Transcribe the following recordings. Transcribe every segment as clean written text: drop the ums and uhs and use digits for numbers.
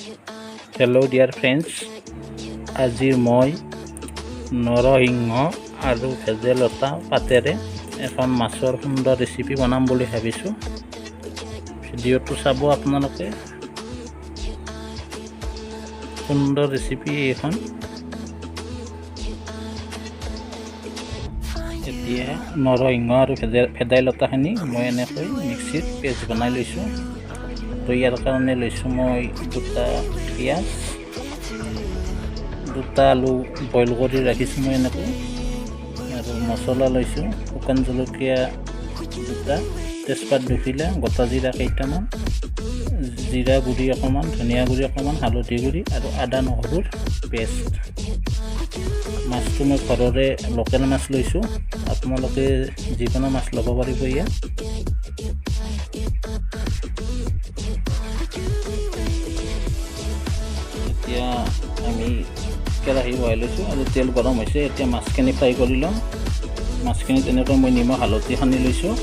Hello' dear friends, আজি মই নৰসিংহ আৰু ভেদাইলতা পাতেৰে এখন মাছৰ সুন্দৰ ৰেচিপি বনাম বুলি ভাবিছোঁ। ভিডিঅ'টো চাব আপোনালোকে, সুন্দৰ ৰেচিপি এইখন। এতিয়া নৰসিংহ আৰু ভেদাইলতাখিনি মই এনেকৈ মিক্সিত পেষ্ট বনাই লৈছোঁ। তো ইয়াৰ কাৰণে লৈছোঁ মই দুটা পিঁয়াজ, দুটা আলু বইল কৰি ৰাখিছোঁ মই এনেকৈ, আৰু মছলা লৈছোঁ শুকান জলকীয়া দুটা, তেজপাত দুখিলা, গোটা জিৰা কেইটামান, জিৰা গুড়ি অকণমান, ধনিয়া গুড়ি অকণমান, হালধি গুড়ি আৰু আদা নহৰুৰ পেষ্ট। মাছটো মই ঘৰৰে লোকেল মাছ লৈছোঁ, আপোনালোকে যিকোনো মাছ ল'ব পাৰিব ইয়াত। এতিয়া আমি কেৰাহী বহাই লৈছোঁ আৰু তেল গৰম হৈছে। এতিয়া মাছখিনি ফ্ৰাই কৰি ল'ম। মাছখিনি তেনেকৈ মই নিমখ হালধি সানি লৈছোঁ।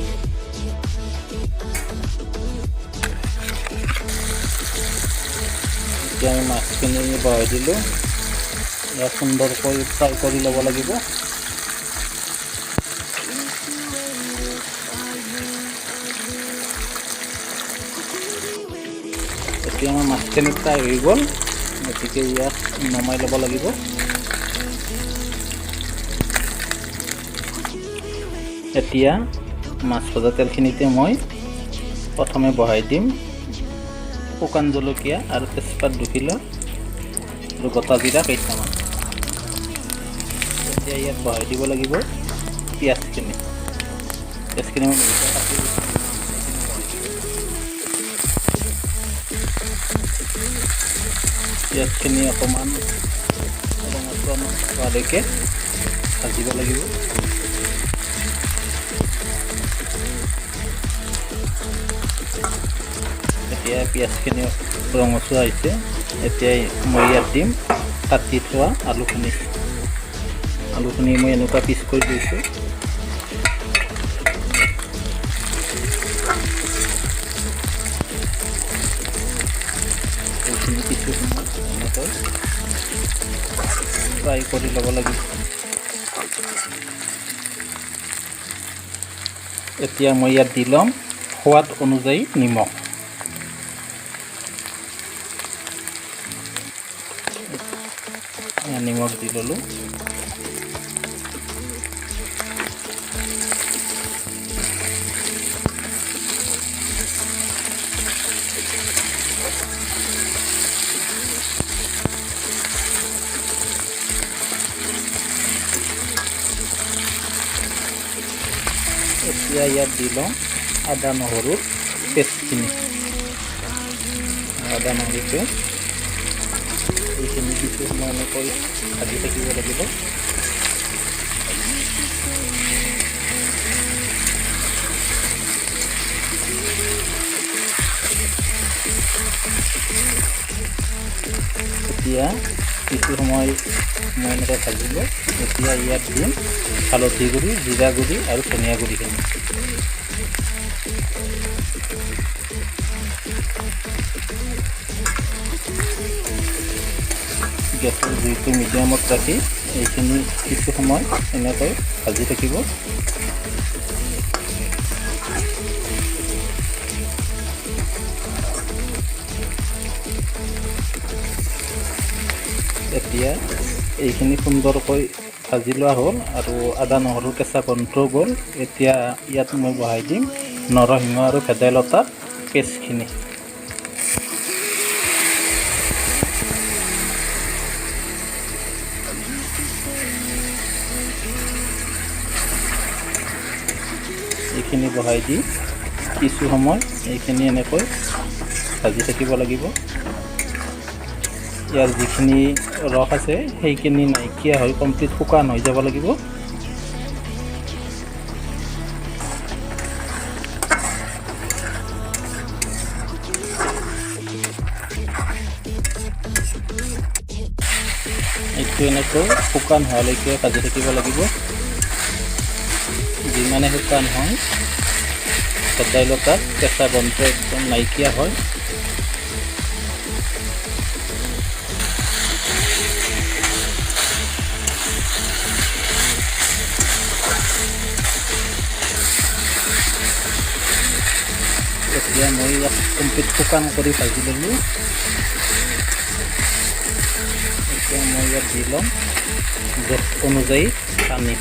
এতিয়া আমি মাছখিনি বহাই দিলোঁ। ইয়াক সুন্দৰকৈ ফ্ৰাই কৰি ল'ব লাগিব। এতিয়া আমাৰ মাছখিনি ফ্ৰাই হৈ গ'ল, গতিকে ইয়াক নমাই ল'ব লাগিব। এতিয়া মাছ ভজা তেলখিনিতে মই প্ৰথমে বহাই দিম শুকান জলকীয়া আৰু তেজপাত দুখিলা আৰু গোটা জিৰা কেইটামান। এতিয়া ইয়াত বহাই দিব লাগিব পিঁয়াজখিনি। পিঁয়াজখিনি মই কাটি লৈছোঁ। পিঁয়াজখিনি অকণমান ৰঙচুৱা হোৱালৈকে ভাজিব লাগিব। এতিয়া পিঁয়াজখিনি ৰঙচুৱা হৈছে। এতিয়া মই ইয়াত দিম কাটি থোৱা আলুখিনি। আলুখিনি মই এনেকুৱা পিচ কৰি লৈছোঁ। এইখিনি কিছু সময় এনেকৈ ফ্ৰাই কৰি ল'ব লাগিব। এতিয়া মই ইয়াত দি ল'ম সোৱাদ অনুযায়ী নিমখ। নিমখ দি ল'লোঁ। এতিয়া ইয়াত দি লওঁ আদা নহৰুৰ পেষ্টখিনি। আদা নহৰু পেষ্ট এইখিনি কিছু সময় এনেকৈ ভাজি থাকিব লাগিব। এতিয়া কিছু সময় মই এনেকৈ ভাজিলোঁ। এতিয়া ইয়াত দিম হালধি গুড়ি, জিৰা গুড়ি আৰু ধনিয়া গুড়িখিনি। গেছৰ জুইটো মিডিয়ামত ৰাখি এইখিনি কিছু সময় এনেকৈ ভাজি থাকিব। এতিয়া এইখিনি সুন্দৰকৈ ভাজি লোৱা হ'ল আৰু আদা নহৰুৰ কেঁচা গোন্ধটো গ'ল। এতিয়া ইয়াত মই বহাই দিম নৰসিংহ আৰু ভেদাইলতাৰ পেষ্টখিনি। এইখিনি বহাই দি কিছু সময় এইখিনি এনেকৈ ভাজি থাকিব লাগিব। ইয়াৰ যিখিনি ৰস আছে সেইখিনি নাইকিয়া হৈ কমপ্লিট শুকান হৈ যাব লাগিব। এইটো এনেকৈ শুকান হোৱালৈকে ভাজি থাকিব লাগিব। যিমানে শুকান হয় ভেদাইলতাৰ কেঁচা গোন্ধটো একদম নাইকিয়া হয়। এতিয়া মই ইয়াক কমপ্লিট শুকান কৰি ভাজি ল'লোঁ। এতিয়া মই ইয়াত দি ল'ম জোখ অনুযায়ী পানী।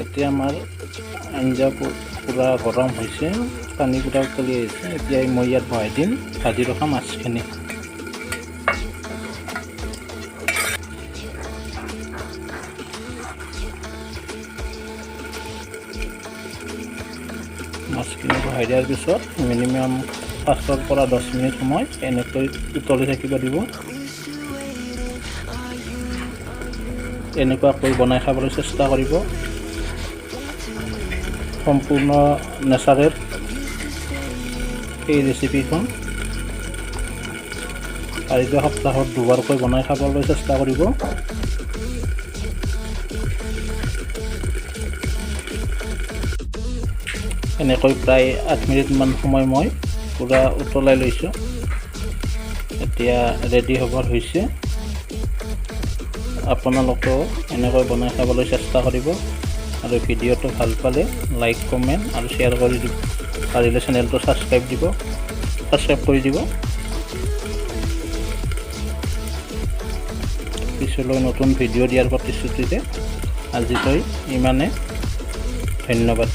এতিয়া আমাৰ আঞ্জা পূৰা গৰম হৈছে, পানী পূৰা উতলি আহিছে। এতিয়া মই ইয়াত বহাই দিম ভাজি ৰখা মাছখিনি। মাছখিনি বহাই দিয়াৰ পিছত মিনিমাম 5ৰ পৰা 10 মিনিট সময় এনেকৈ উতলি থাকিব দিব। এনেকুৱাকৈ বনাই খাবলৈ চেষ্টা কৰিব। সম্পূৰ্ণ নেচাৰেল এই ৰেচিপিখন। পাৰিলে সপ্তাহত দুবাৰকৈ বনাই খাবলৈ চেষ্টা কৰিব। এনেকৈ প্ৰায় 8 মিনিটমান সময় মই পূৰা উতলাই লৈছোঁ। এতিয়া ৰেডি হ'বৰ হৈছে। আপোনালোকেও এনেকৈ বনাই খাবলৈ চেষ্টা কৰিব আৰু ভিডিঅ'টো ভাল পালে লাইক, কমেণ্ট আৰু শ্বেয়াৰ কৰি দিব। পাৰিলে চেনেলটো ছাবস্ক্ৰাইব কৰি দিব। পিছলৈ নতুন ভিডিঅ' দিয়াৰ প্ৰতিশ্ৰুতিৰে আজিলৈ ইমানে। ধন্যবাদ।